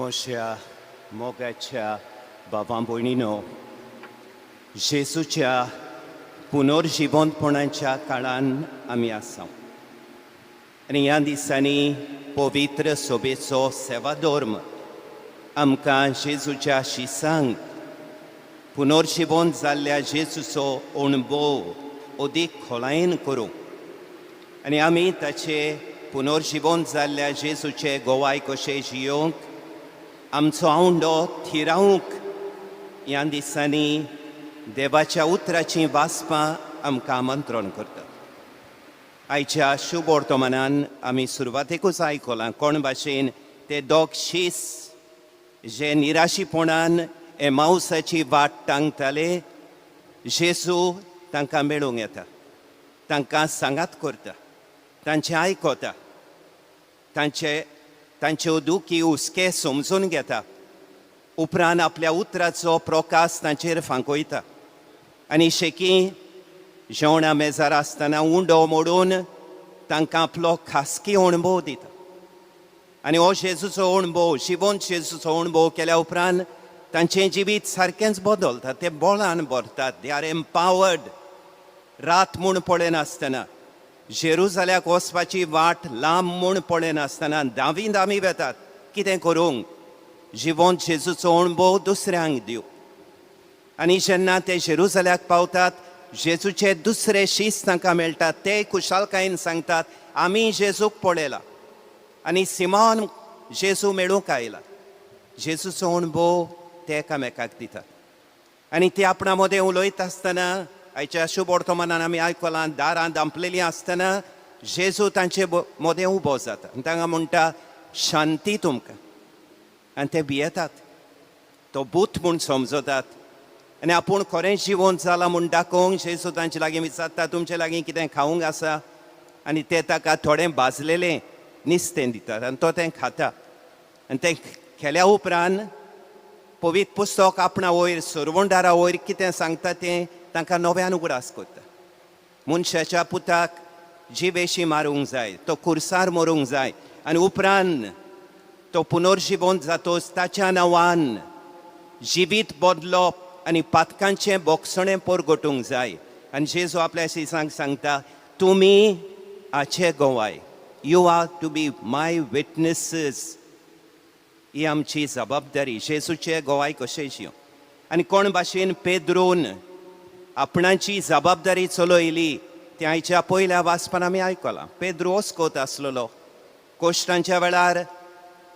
म्हज्या मोगाच्या भावा भयणीनो, जेजूच्या पुनर्जिवंतपणाच्या काळान आमी आसा आनी ह्या दिसांनी पवित्र सोबेचो सेवाधर्म आमकां जेजूच्या शिसांक पुनर्जिवंत जाल्ल्या जेजूचो अणभव अदीक खोलायेन करूंक आनी आमी ताचे पुनर्जिवंत जाल्ल्या जेजूचे गोवाय कशे जियोवंक आमचो आवंडो थिरावंक ह्या दिसांनी देवाच्या उतराचीं वाचपां आमकां आमंत्रण करतात. आयच्या शुभ वर्तमानान आमी सुरवातेकूच आयकलां कोण भाशेन ते दोग शीस जे निराशीपणान एमावसाची वाट टांगताले, जेजू तांकां मेळूंक येता, तांकां सांगात करता, तांचें आयकता, तांच्यो दुखी हुस्के समजून घेता. उपरांत आपल्या उतराचो प्रकाश तांचेर फांकयता आनी शेकी जेवणा मेजार आसतना उंडो मोडून तांकां आपलो खासकी अणभव दिता. आनी हो जेजूचो अणभव, जिवंत जेजूचो अणभव केल्या उपरांत तांचें जिवीत सारकेंच बदलता. ते बळान भरतात. They are empowered. रात म्हूण पळयनासतना, जेरुजाल्याक वचपाची वाट लांब म्हूण पळयनासतना धांवी धांवी वेतात. कितें करूंक? जिवंत जेजूचो अणभव दुसऱ्यांक दिवं. आनी जेन्ना ते जेरुजाल्याक पावतात, जेजूचे दुसरे शीस तांकां मेळटात. ते खुशालकायेन सांगतात, आमी जेजूक पळयला आनी सिमोन जेजू मेळूंक आयला. जेजूचो अणभव ते एकामेकाक दितात आनी ते आपणा मदें उलयता आसतना, आयच्या शुभ वर्तमानान आमी आयकलां, दारां दांपलेलीं आसतना जेजू तांचे मदें उबो जाता आनी तांकां म्हणटा, शांती तुमकां. आनी ते भियेतात, तो भूत म्हूण समजतात. आनी आपूण खरें जिवंत जाला म्हूण दाखोवंक जेजू तांचे लागीं विचारता, तुमचे लागीं कितें खावंक आसा? आनी ते ताका थोडें भाजलेलें निस्तें दितात आनी तो तें खाता. आनी तें खेल्या उपरांत पवित्र पुस्तक आपणा वयर, सरवंडारा वयर कितें सांगता तें तांकां नव्यान उगडास करता. मनशाच्या पुताक जिवेशी मारूंक जाय, तो खुर्सार मरूंक जाय आनी उपरांत तो पुनर्जिवंत जातोच ताच्या नांवान जिवीत बदलप आनी पातकांचें बोगसणें परगटूंक जाय. आनी जेजू आपल्या शिसांक सांगता, तुमी हाचे गोवाय. You are to be my witnesses. ही आमची जबाबदारी, जेजूचे गोवाय कशें जियो. आनी कोण भाशेन पेद्रून आपणाची जबाबदारी चलयली तें आयच्या पयल्या वाचपान आमी आयकलां. पेद्रू ओस्कोत आसलेलो. कोश्टांच्या वेळार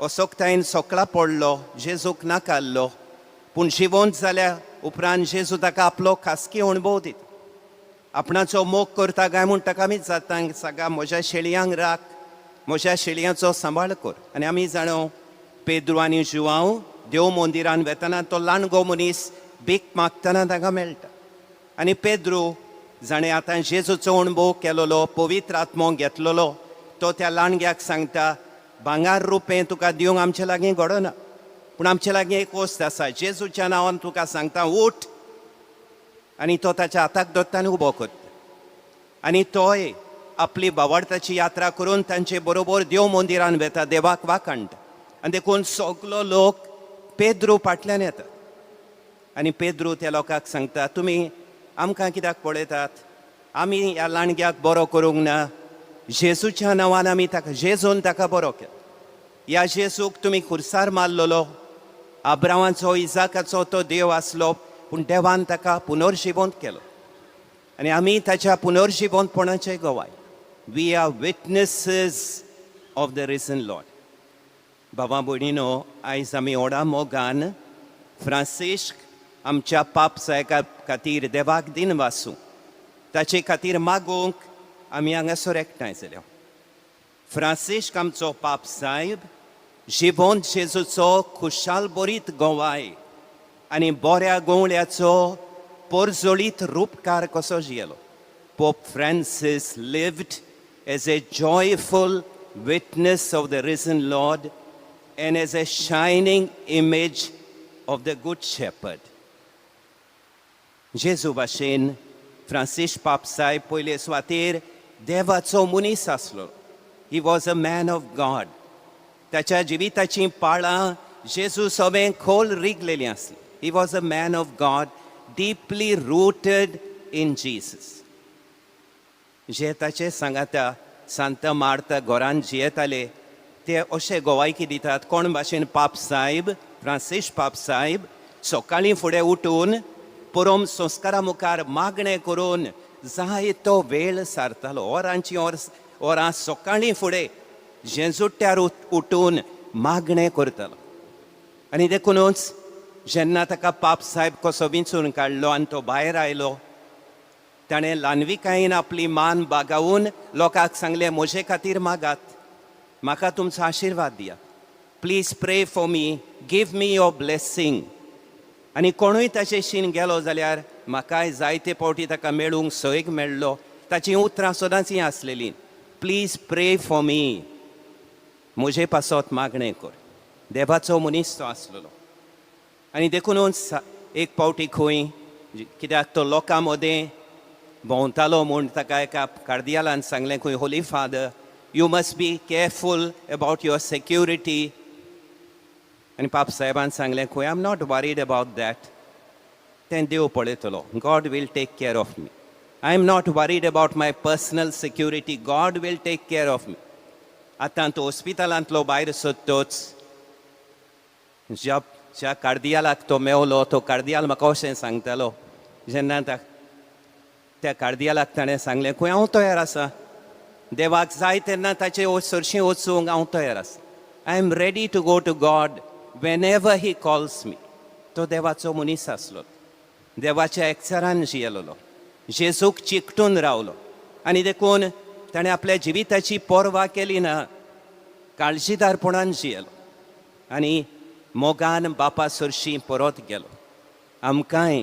असोकतायेन सोकळा पडलो, जेजूक नाकारलो. पूण जिवंत जाल्या उपरांत जेजू ताका आपलो खासकी अणभव दिता. आपणाचो मोग करता काय म्हूण ताका आमी जाता सगळ्या, म्हज्या शेळयांक राख, म्हज्या शेळयांचो सांबाळ कर. आनी आमी जाणो, पेद्रू आनी जुवांव देव मंदिरान वेतना तो लांडगो मनीस भीक मागतना ताका मेळटा. आनी पेद्रू, जाणें आतां जेजूचो अणभव केलोलो, पवित्र आत्मो घेतलेलो, तो त्या लांडग्याक सांगता, भांगार रुपें तुका दिवंक आमचे लागीं घडना, पूण आमचे लागीं एक वस्त आसा. जेजूच्या नांवान तुका सांगता, उठ. आनी तो ताच्या हाताक धरता आनी उबो करता. आनी तोय आपली बावडताची यात्रा करून तांचे बरोबर देव मंदिरान वेता, देवाक वाखाणटा. आनी देखून सगलो लोक पेद्रू फाटल्यान येतात. आनी पेद्रू त्या लोकांक सांगता, तुमी आमकां कित्याक पळयतात? आमी ह्या लांडग्याक बरो करूंक ना. जेजूच्या नांवान आमी ताका, जेजून ताका बरो केलो. ह्या जेजूक तुमी खुर्सार मारलेलो. आब्रावाचो, इजाकाचो तो देव आसलो, पूण देवान ताका पुनर्जिवंत केलो आनी आमी ताच्या पुनर्जिवंतपणाचे गवाय. We are witnesses of the risen Lord. बाबा भयणीनो, आयज आमी व्हडा मोगान फ्रांसिस्क आमच्या पाप सायका खातीर देवाक दिन वासूं, ताचे खातीर मागूंक आमी हांगासर एकठांय जाल्या. फ्रांसिस्क आमचो पाप साहेब जिवंत जेजूचो खुशाल बरीत गोवाय आनी बऱ्या गवळ्याचो परजळीत रुपकार कसो जियेलो. Pope Francis lived as a joyful witness of the risen Lord and as a shining image of the Good Shepherd. जेजू भाशेन फ्रांसीस पाप साहेब पयले सुवातेर देवाचो मनीस आसलो. He was a man of God. ताच्या जिविताचीं पाळां जेजू सोबें खोल रिगलेलीं आसलीं. He was a man of God, deeply rooted in Jesus. जे ताचे सांगाता सांता मार्ता घरान जियेताले ते अशे गोवायकी दितात, कोण भाशेन पाप साहेब, फ्रांसीस पाप साहेब सकाळीं फुडें उठून परम संस्कारा मुखार मागणें करून जाय तो वेळ सारतालो. वरांची वर वरां सकाळीं फुडें जेजुट्यार उठून मागणें करतालो. आनी देखूनच जेन्ना ताका पाप साहेब कसो विंचून काडलो आनी तो भायर आयलो, ताणें ल्हानविकायेन आपली मान बागावून लोकांक सांगलें, "म्हजे खातीर मागात, म्हाका तुमचो आशिर्वाद दियात. Please pray for me, give me your blessing." आनी कोणूय ताचे शीन गेलो जाल्यार, म्हाकाय जायते फावटी ताका मेळूंक सयग मेळ्ळो, ताचीं उतरां सदांच हीं आसलेलीं, "Please pray for me, म्हजे पासत मागणें कर." देवाचो मनीस तो आसलेलो. आनी देखूनच एक फावटी खंय, कित्याक तो लोकां मदें भोंवतालो म्हूण ताका एका कार्दियालान सांगलें खंय, "Holy Father, you must be careful about your security." आनी पाप साहेबान सांगलें खंय, "I am not worried about that. तें देव पळयतलो. God will take care of me. I am not worried about my personal security. God will take care of me." आतां तो हॉस्पिटलांतलो भायर सोदतोच ज्या ज्या कार्दियालाक तो मेवलो, तो कार्दियाल म्हाका अशें सांगतालो, जेन्ना त्या कार्दियालाक ताणें सांगलें खंय, "हांव तयार आसा. देवाक जाय तेन्ना ताचे सरशीं वचूंक हांव तयार आसा. I am ready to go to God whenever He calls me." तो देवाचो मनीस आसलो, देवाच्या एकचारान जियेलोलो, जेजूक चिकटून रावलो आनी देखून ताणें आपल्या जिविताची पर्वा केली ना. काळजीदारपणान जियेलो आनी मोगान बापा सरशीं परत गेलो. आमकांय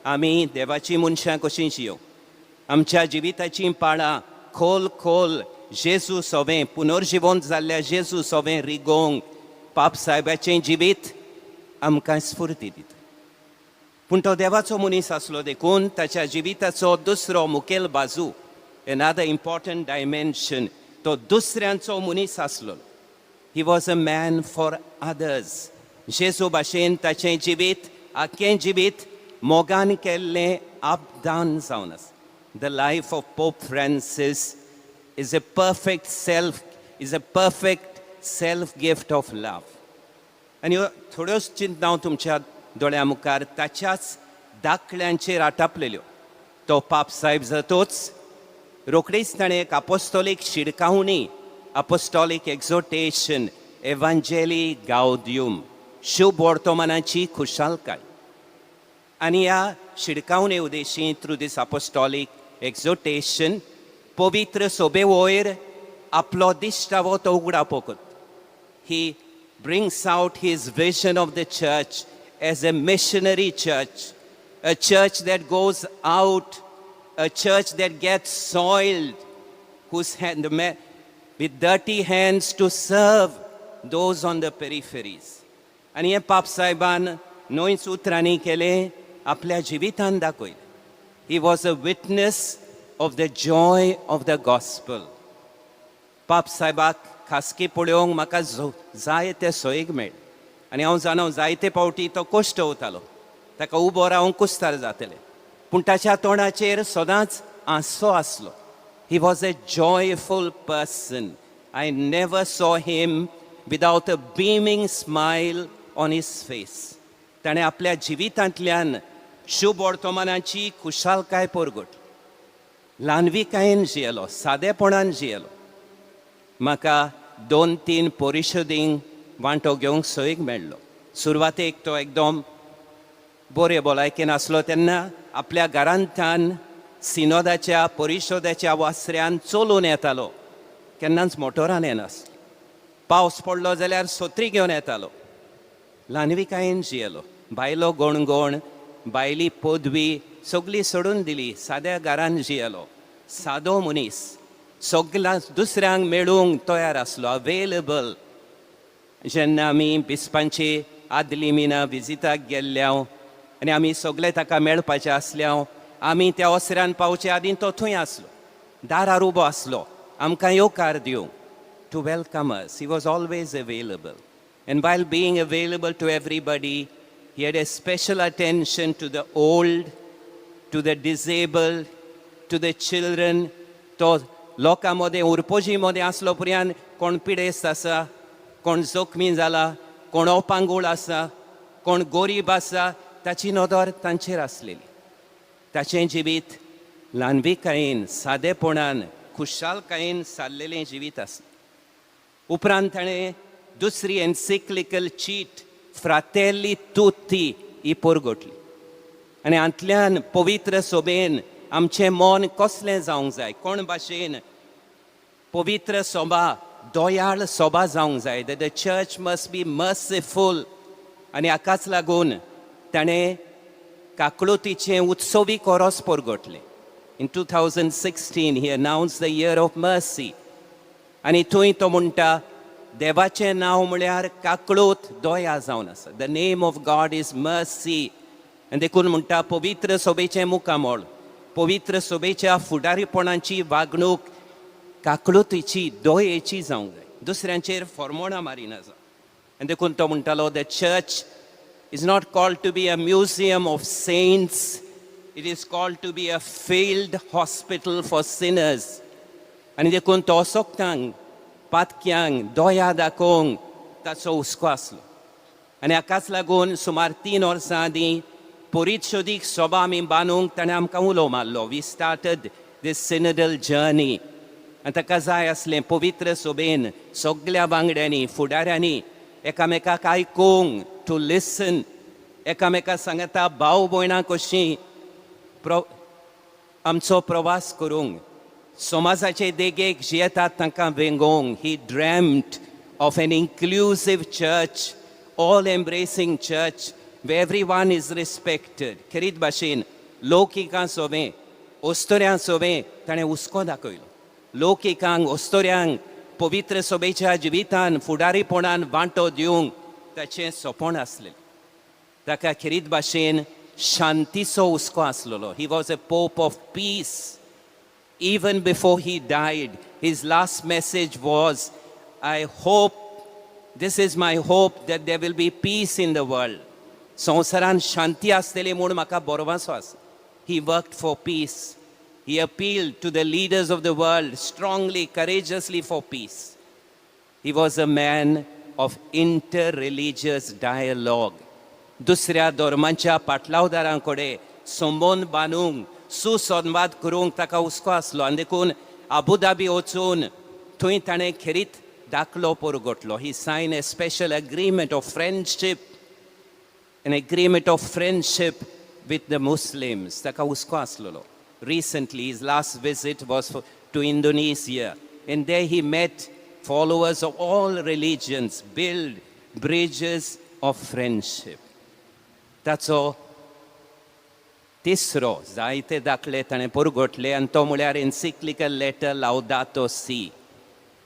आमी देवाची मनशां कशीं जियोवं, आमच्या जिविताचीं पाळां खोल खोल जेजू सोवें, पुनर्जिवंत जाल्ल्या जेजू सोवें रिगोवंक पाप साहेबाचें जिवीत आमकां स्फूर्ती दिता. पूण तो देवाचो मनीस आसलो देखून ताच्या जिविताचो दुसरो मुखेल बाजू, एनादर इम्पॉर्टंट डायमेन्शन, तो दुसऱ्यांचो मनीस आसलो. He was a man for others. जेजू भाशेन ताचें जिवीत, आख्खें जिवीत मोगान केल्लें आपदान जावन आसा. The life of Pope Francis is a perfect self gift of love. आनी ह्यो थोड्योच चिंतना हांव तुमच्या दोळ्या मुखार ताच्याच दाखल्यांचेर आटापलेल्यो. तो पाप साहेब जातोच रोखडीच ताणें एक अपोस्टोलीक शिडकावणी, अपोस्टोलीक एक्झोटेशन, एवांजेली गावद्यूम, शुभ वर्तमानाची खुशालकाय. आनी ह्या शिडकावणे उदेशी, थ्रू दीस अपोस्टॉलीक एक्झोटेशन, पवित्र सोबे वयर आपलो दिश्टावो तो उगडापो करता. He brings out his vision of the church as a missionary church, a church that goes out, a church that gets soiled, whose hand, the man, with dirty hands to serve those on the peripheries. आनी हें पाप साहेबान न्हयच उतरांनी केलें, आपल्या जिवितान दाखयलें. He was a witness of the joy of the gospel. पाप साहेबाक खासकी पळोवंक म्हाका जायते सोयीक मेळ्ळें आनी हांव जाणा, जायते फावटी तो कश्ट वतालो, ताका उबो रावंक कुस्तार जातलें, पूण ताच्या तोंडाचेर सदांच हांसो आसलो. He was a joyful person. I never saw him without a beaming smile on his face. ताणें आपल्या जिवितांतल्यान शुभ वर्तमानाची खुशालकाय परगट. ल्हानविकायेन जियेलो, सादेपणान जियेलो. म्हाका दोन तीन परिशदींक वांटो घेवंक सोयीक मेळ्ळो. सुरवातेक तो एकदम बरे भलायकेन आसलो तेन्ना आपल्या घरांतल्यान सिनोदाच्या परिशदाच्या वासऱ्यान चलून येतालो, केन्नाच मोटोरान येनासलो. पावस पडलो जाल्यार सत्री घेवन येतालो. ल्हानविकायेन जियेलो. बायलो गणगण, बायली पदवी सगळी सोडून दिली. साद्या घरान जियेलो. सादो मनीस, सगळ्या दुसऱ्यांक मेळूंक तयार आसलो, अवेलेबल. जेन्ना आमी बिस्पांची आदली मिना विजिताक गेल्ले आनी आमी सगळे ताका मेळपाचे आसले, आमी त्या ओसऱ्यान पावचे आदीं तो थंय आसलो, दारार उबो आसलो आमकां येवकार दिवंक, to welcome us. He was always available. And while being available to everybody, he had a special attention to the old, to the disabled, to the children. तो लोकां मदें, उरपोजी मदें आसलो पर्यान कोण पिडेस्त आसा, कोण जखमी जाला, कोण अपांगूळ आसा, कोण गोरीब आसा, ताची नदर तांचेर आसलेली. ताचें जिवीत ल्हानविकायेन, सादेपणान, खुशालकायेन सारलेलें जिवीत आसलें. उपरांत ताणें दुसरी एन्सिक्लिकल चीट फ्रातेल्ली तुत्ती ही परगटली आनी हातूंतल्यान पवित्र सोबेन आमचें मन कसलें जावंक जाय, कोण भाशेन पवित्र सोबा, दयाळ सोबा जावंक जाय, the church must be merciful. आनी हाकाच लागून ताणें काकळुतीचें उत्सवी कोरोस परगटलें. In 2016 he announced the Year of Mercy. आनी थंय तो म्हणटा, देवाचें नांव म्हळ्यार काकळूत, दया जावन आसा. The name of God is mercy. आनी देखून म्हणटा, पवित्र सोबेचें मुखामळ, पवित्र सोबेच्या फुडारीपणाची वागणूक काकळुतीची, दयेची जावंक जाय, दुसऱ्यांचेर फॉर्मोणां मारिना जावं. आनी देखून तो म्हणटालो, the church is not called to be a museum of saints, it is called to be a field hospital for sinners. आनी देखून तो असक्तांक, पातक्यांक दया दाखोवंक ताचो हुस्को आसलो. आनी हाकाच लागून सुमार 3 वर्सां आदीं परिशोदीक सभा आमी बांदूंक ताणें आमकां उलो मारलो. We started this synodal journey. आनी ताका जाय आसलें, पवित्र सोबेन सगल्या वांगड्यांनी, फुडाऱ्यांनी एकामेकाक आयकूंक, टू लिसन, एकामेका सांगता भाव भयणां कशीं आमचो प्रवास करूंक, समाजाचे देगेक जियेतात तांकां वेंगोवंक. He dreamed of an inclusive church, all embracing church where everyone is respected. खेरीत भाशेन लौकिकां सोबें, ओस्तोऱ्यां सोबें ताणें हुस्को दाखयलो. लौकिकांक, ओस्तोऱ्यांक पवित्र सोबेच्या जिवितान, फुडारीपणान वांटो दिवंक ताचें सोंपण आसलें. ताका खेरीत भाशेन शांतीचो हुस्को आसलेलो. He was a pope of peace. Even before he died, his last message was, "I hope, this is my hope, that there will be peace in the world." संवसारान शांती आसतली म्हूण म्हाका भरवंसो आसा. He worked for peace. He appealed to the leaders of the world strongly, courageously for peace. He was a man of interreligious dialogue. दुसऱ्या धर्मांच्या पाटलावदारां कडेन संबंद बांदूंक, सुसंवाद करूंक ताका हुस्को आसलो. आनी देखून आबुधाबी वचून थंय ताणें खेरीत दाखलो परगटलो. He signed a special agreement of friendship, an agreement of friendship with the Muslims. ताका हुस्को आसलेलो. Recently, his last visit was to Indonesia, and there he met followers of all religions, build bridges of friendship. ताचो तिसरो, जायते दाखले ताणें परगटले आनी तो म्हळ्यार एन्सिक्लिकल लेटर लावदातो सी.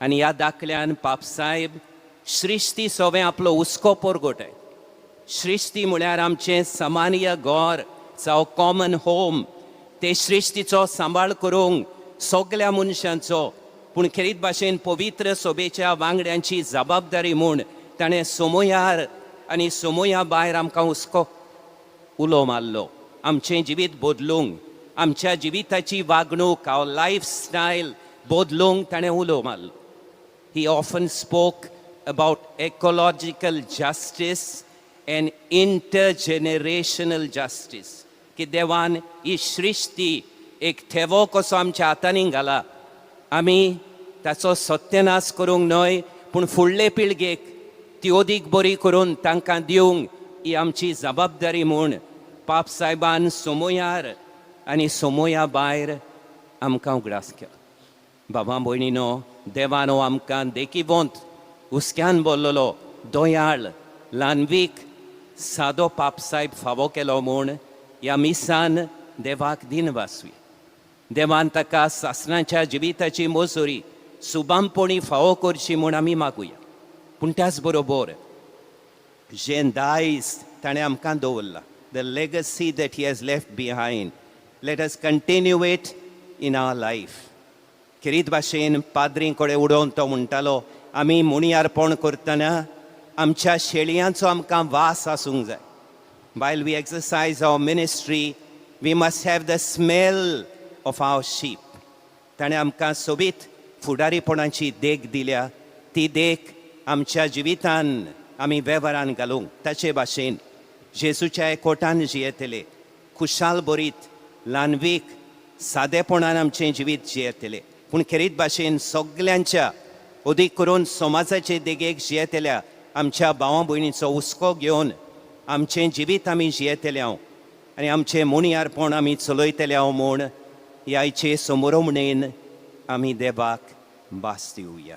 आनी ह्या दाखल्यान पापसाहेब सृश्टी सोवें आपलो हुस्को परगटाय. सृश्टी म्हळ्यार आमचें सामान्य घर जावं कॉमन होम. ते सृश्टीचो सांबाळ करूंक सगल्या मनशांचो, पूण खेरीत भाशेन पवित्र सोबेच्या वांगड्यांची जबाबदारी म्हूण ताणें सोमयार आनी सोमया भायर आमकां हुस्को उलो मारलो. आमचें जिवीत बदलूंक, आमच्या जिविताची वागणूक, our life style बदलूंक ताणें उलो मारलो. He often spoke about ecological justice and intergenerational justice, की देवान ही सृश्टी एक ठेवो कसो आमच्या हातांनी घाला, आमी ताचो सत्यनाश करूंक न्हय, पूण फुडले पिळगेक ती अदीक बरी करून तांकां दिवंक ही आमची जबाबदारी म्हूण पाप साहेबान सोमयार आनी सोमया भायर आमकां उगडास केलो. बाबा भयणीनो, देवान हो आमकां देखीवंत, हुस्क्यान बोल्लोलो, दयाळ, ल्हानवीक, सादो पापसाहेब फावो केलो म्हूण ह्या मिसान देवाक दिनवासुया. देवान ताका सासणाच्या जिविताची मजुरी सुबामपणी फावो करची म्हूण आमी मागुया. पूण त्याच बरोबर जें दायज ताणें आमकां दवरलां, the legacy that he has left behind, let us continue it in our life. खेरीत भाशेन पाद्रीं कडेन उडोवन तो म्हणटालो, आमी मुणयार्पण करतना आमच्या शेळयांचो आमकां वास आसूंक जाय. While we exercise our ministry, we must have the smell of our sheep. ताणें आमकां सोबीत फुडारीपणाची देख दिल्या. ती देख आमच्या जिवितान आमी वेव्हारान घालूंक, ताचे भाशेन जेजूच्या एकवटान जियेतले, खुशाल बरीत, ल्हानवीक सादेपणान आमचें जिवीत जियेतले, पूण खेरीत भाशेन सगल्यांच्या, अदीक करून समाजाचे देगेक जियेतल्या आमच्या भावा भयणीचो हुस्को घेवन आमचें जिवीत आमी जियेतले हांव आनी आमचें मुणयारपण आमी चलयतले हांव म्हूण ह्या आयचे समोरमणेन आमी देवाक भास दिवया.